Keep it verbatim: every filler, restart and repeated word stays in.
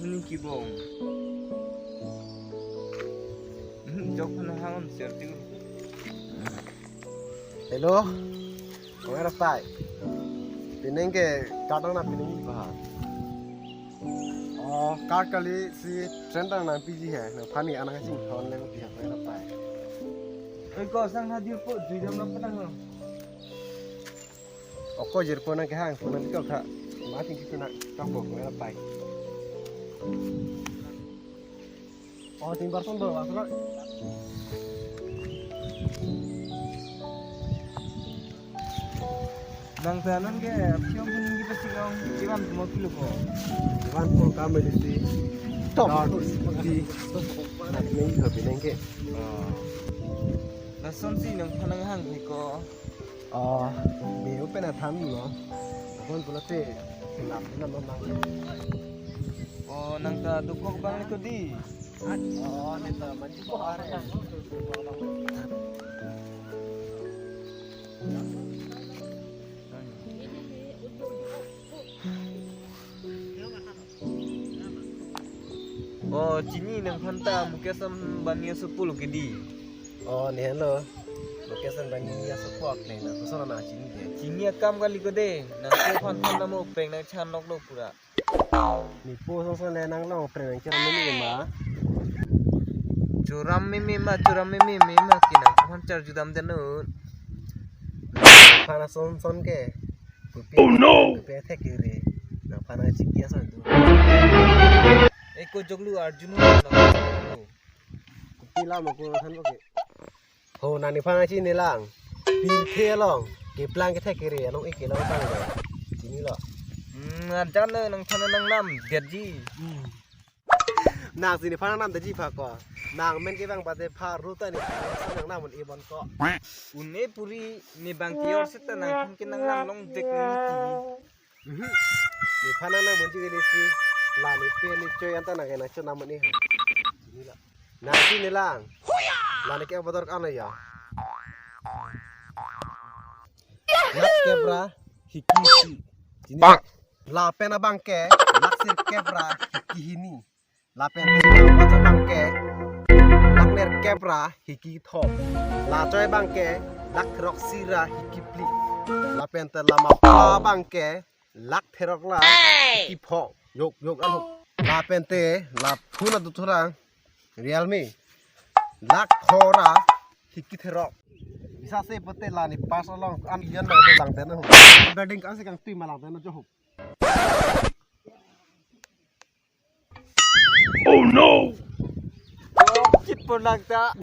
Hini kibong. Hmm, jok hana hangon serti. Hello. Kong era tai. Pining ke card nangpi nangji ba. Oh, card kali si train ta nangpiji he. Nangphan ke anang chingthon le ko pi ha kong era tai. Oi ko sang ha jirpo, jui jam nang penang lo. Oko jirpo nang kehang, penang ko kha. Mati kita nak kapo kong era tai. Oh, timbar son do, Mas Roy. Nang ta non ke, piong pun kita sih kong, iwan mo kilo ko. Iwan ko kami di si. Top. Di. Nak ning tapi neng ke. Oh. Lason si nangphan nanghang ko. Oh, be open a tham lo. Akon pulote, lap na mamang. Oh, nang ta dukok bang le ko di. Oh, neta manji ko are. Oh, chini nangphan ta Mukesh Ambani asopo lo ke di. Oh, ne lo. Mukesh Ambani asopo akleng na. Koson na chini ke. Chini akam kali ko de. Nangphan phan namo peng nangchan lok lo pura. Nepo son son le nang long peng nangchan meme ma. Churam meme ma, churam meme ma ke nangphan charju damde non. Phan ason son ke. Kopi, oh no! Kopi athek kiri. Nangphan nangchingki ason do. Eko joklu arju non. Kopi lam ako than oke. Ho, nang nephan nangchini lang. Pirthe along. Keplang kethek kiri, along ik kelong tang do. Chini lo. Hmm, ajan lo nangthan nangnam detji. Hmm. Nang si nephan nangnam detji pha ko. Nang men ke bang bate pha ru ta ne. Nangnam un-e bon ko. Un-e puri ne bang kiyor seta nangphan ke nangnam long dek niti. Mhm. Nephan nangnam un-e ke ne si. La nepe ne choi anta nang ke nangchonam un-e ha. Chini lo. Nangchini lang. La ne ke bodor kan ya. Lakh kep ra hiki isi. Chini. Lapen abang ke lakh sirkep ra hiki hini. Lapen te abang ke lakh nerkep ra hiki thom. La choi abang ke lakh throksi ra hiki phli. Lapen te la mapa abang ke lakh therok ra hiki pho. Yok yok alo. Lapen te la phone adu thurang Realme. Lakh pho ra hiki therok. Bisa se pute la ne pass along an yan na lang den ho. Building kan se kangtui ma lang den ho. Oh no! Chit pon lang ta.